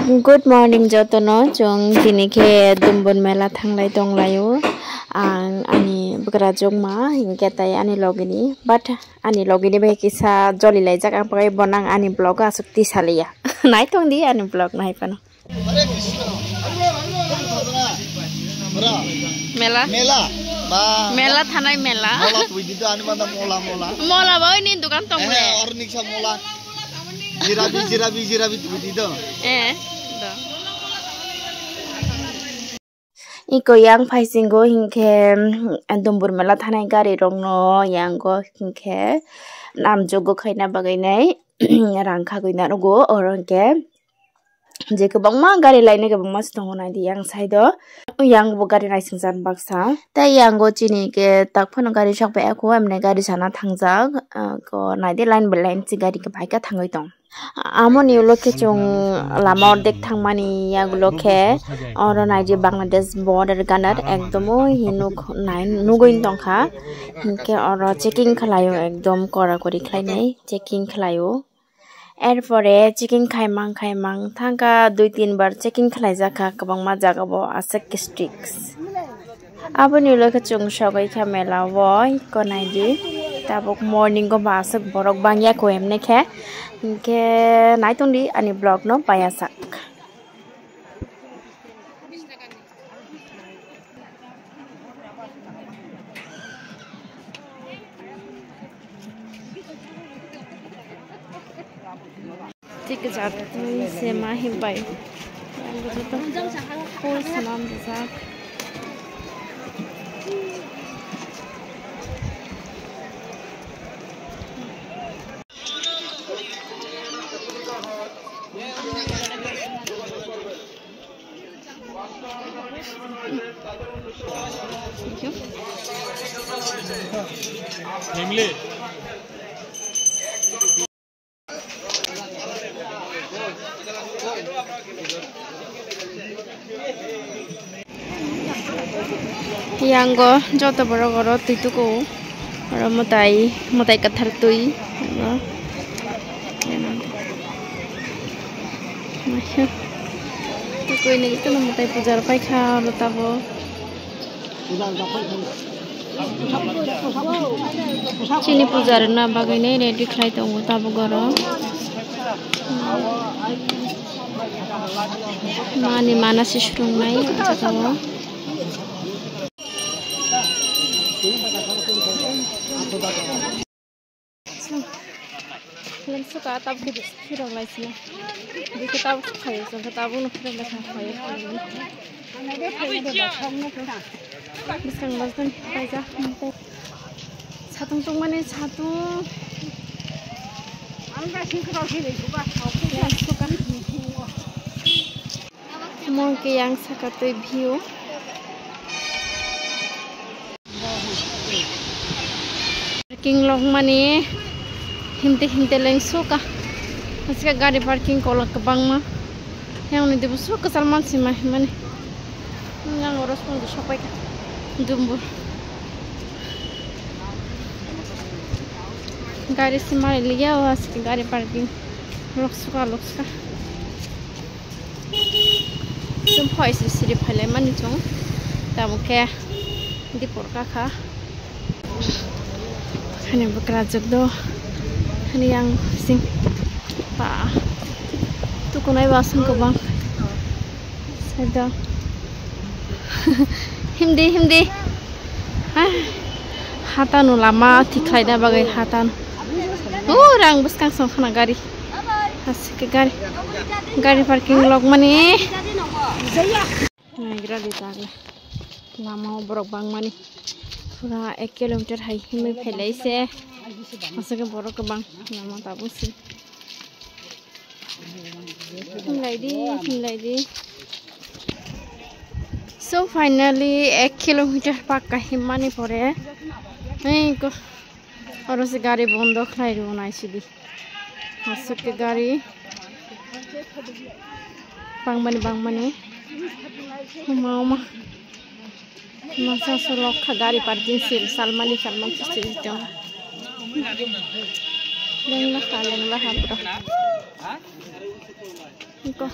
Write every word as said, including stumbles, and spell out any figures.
Good morning jotono, chwng tini khe Dumbur mela thanglai tonglaio. Ang ani bwkrajwkma hinkhe tai ani logini, but ani logini bai kisa joli laijak, ang pagai bono ang ani vlog o aswk tisaliya. Naitongdi ani vlog naiphano. Mela. Mela. Ba. Mela thanai mela. Mola twi di do ani manda mola mola. Mola ba oi ni dukan tong le. Eh, or niksa mola. Jirabi, jirabi, jirabi twi di do. Eh, do. Iko yang phaisingo hinkhe, mm, Dumbur mela thanai gari rokno yango hinkhe namjwk gokhaina bagwi nai rang khagwi narugo oro hinkhe. Je kwbangma gari lainai kwbangma se tongo naidi yang side o. Yang bo gari naisingcha baksa. Tei yang o chini ke tak phano gari sok bai ako emne gari sana thangjak. Ah, ko naidi line by line se gari ke bai khe thangwi tong. Amo ni ulo khe chwng lama ordek thangmani yagulo khe oro naidi Bangladesh border ganat ekdom o hinuk nai nugwi tongkha. Hinkhe oro checking khlaio ekdom kora kori khlainai checking khlaio. Erpore checking khaimang khaimang thangkha, dui tin bar checking khlaijakha kwbangma jagao aswk strict. Aboni ulo khe chwng sogwi kha mela o, iko naidi tabuk morning o ba aswk borok bangya ko hemne khe, hinkhe naitongdi ani vlog no payasak. Tik jatwi se ma himbai. Ang joto full swnam rijak. Thank you. Namely. Yango joto borok oro twi tuku, oro mwtai, mwtai kwthar twi. Tukui ni tino mwtai puja rw paikha oro tabuk. Chini puja rwna bagwi nai ready khlai tongo tabuk oro. Mani mana se swrwngnai o jaga o. Lengsuka tabuk khe phirok lai sina. Bikhe tabuk khayo, chwng khe tabuk no phirok lai kha khayo. Bwskang bwskang paijak. Satung tongmani satung. Lengsuka. Monkey yang saka twi view. Parking lok mani himte himte leng suka. Asika gari parking kola kwbangma. Yang ni dibu suka salman sima himani. Yang oros pun sok pai ka. Dumbu. Gari sima liya o asika gari parking. Lok suka lok suka. Chwng phai se siri phailaimani chwng. Tabuk khe dipor kakha. Hani bwkrajwk do. Hani yang sing. Ba. Tukunai ba song kwbang. Saido. Himdi, himdi. Ah, hatano lama thik khlaina bagwi hatano. O rang bwskang song khana gari. Asike gari. Gari parking lok mani. Naigra di tagla. Lama o borok bang mani. Pura ek kilometer hai himwi phailai se. Asike borok kwbang lama tabuk se. Himlai di, himlai di. So finally ek kilometer pakka himmani pore. Hei ko. Oro se gari bondo khlai rw nai sidi. Aswk ke gari. Bangmani bangmani. Huma huma. Masa solok kha gari parking sil salmani salman sil tong. Lengla kha lengla kha bro. Iko.